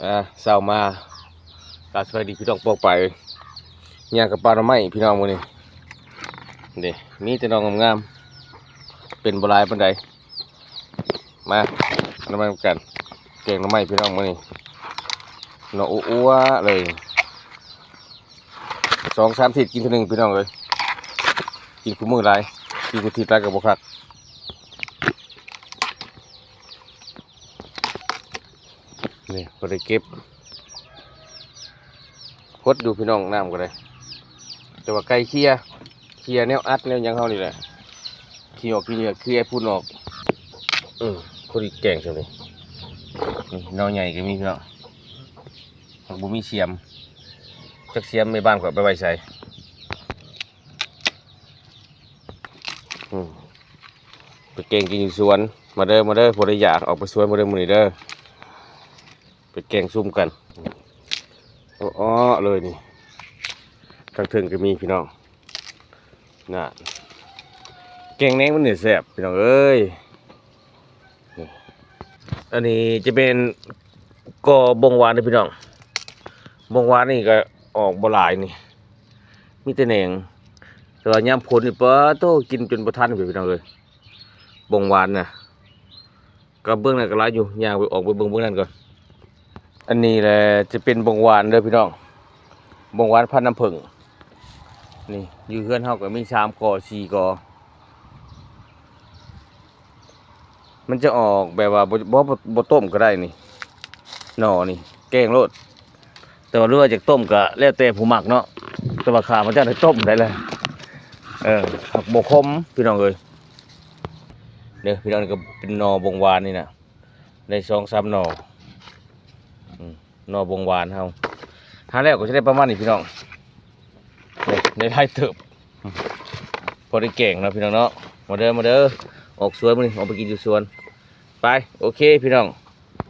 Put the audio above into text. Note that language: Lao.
ອ່າ ເຊົ້າມາ ກາບສະບາຍດີພີ່ນ້ອງປ້ອງປາຍ ຍ່າງກັບປ່າໜໍ່ໄມ້ພີ່ນ້ອງມື້ນີ້ ເດ້ ມີແຕ່ໜໍ່ງາມໆ ເປັນບໍ່ຫຼາຍປານໃດ ມາ ນຳກັນ ແກງໜໍ່ໄມ້ພີ່ນ້ອງມື້ນີ້ ໜໍ່ອົວໆເລີຍ ສອງສາມທິດກິນເທື່ອໜຶ່ງພີ່ນ້ອງເອີຍ ກິນຄູ່ມື້ຫຼາຍ ກິນຄູ່ທິດຫຼາຍກໍບໍ່ຄັກ. ນີ້ພໍໄດ້ເກັບ ຫົດຢູ່ພີ່ນ້ອງ ນ້ຳກໍໄດ້ ແຕ່ວ່າໄກ່ເຄຍ ເຄຍແນວອັດແນວຫຍັງເຮົານີ້ແຫຼະ ຂີ້ອອກຂີ້ເຫຍື້ອ ເຄຍຝຸ່ນອອກ ອື ພໍດີແກງຊ່ຳນີ້ ນີ້ໜໍ່ໃຫຍ່ກໍມີພີ່ນ້ອງ ຫາກບໍ່ມີສຽມ ຈັກສຽມແມ່ບ້ານຂ້ອຍເອົາໄປໄວ້ໃສ ອື ໄປແກງກິນຢູ່ສວນ ມາເດີ ມາເດີ ຜູ້ໃດຢາກອອກໄປສວນ ມາເດີ ມື້ນີ້ເດີ ໄປແກງຊຸມກັນ ເອາະໆເລີຍນີ້ ທາງເທິງກໍມີພີ່ນ້ອງ ນະ ແກງແໜງມັນນີ້ແຊບພີ່ນ້ອງເອີຍ ນີ້ ອັນນີ້ຈະເປັນກໍບົງຫວານເດີພີ່ນ້ອງ ບົງຫວານນີ້ກໍອອກບໍ່ຫຼາຍນີ້ ມີແຕ່ແໜງ ແຕ່ວ່າຍາມຝົນນີ້ ປາໂທ້ ກິນຈົນບໍ່ທັນພີ່ນ້ອງເອີຍ ບົງຫວານນະ ກໍເບື້ອງນັ້ນກໍຫຼາຍຢູ່ ຍ່າງໄປ ອອກໄປເບິ່ງເບື້ອງນັ້ນກ່ອນ ອັນນີ້ແຫຼະຈະເປັນບົງຫວານເດີພີ່ນ້ອງ ບົງຫວານພັນນ້ຳເຜິ້ງ ນີ້ ຢູ່ເຮືອນເຮົາກໍມີສາມກໍ ສີ່ກໍ ມັນຈະອອກແບບວ່າ ບໍ່ ບໍ່ ບໍ່ ບໍ່ຕົ້ມກໍໄດ້ນີ້ ໜໍ່ນີ້ ແກງໂລດ ແຕ່ວ່າ ຫຼືວ່າຢາກຕົ້ມກໍແລ້ວແຕ່ຜູ້ມັກເນາະ ແຕ່ວ່າຂ້າພະເຈົ້າໄດ້ຕົ້ມໄດ້ແລ້ວ ເອີ ຫາກບໍ່ຂົມພີ່ນ້ອງເອີຍ ເດີພີ່ນ້ອງ ນີ້ກໍເປັນໜໍ່ບົງຫວານນີ້ນະ ໄດ້ສອງສາມໜໍ່ ອື ໜໍ່ບົງຫວານເຮົາ ຫາແລ້ວກໍຈະໄດ້ປະມານນີ້ພີ່ນ້ອງ ໄດ້ຫຼາຍເຕີບ ພໍໄດ້ແກງເນາະພີ່ນ້ອງເນາະ ມາເດີ ມາເດີ ອອກສວນມື້ນີ້ ອອກໄປກິນຢູ່ສວນ ໄປ ໂອເຄພີ່ນ້ອງ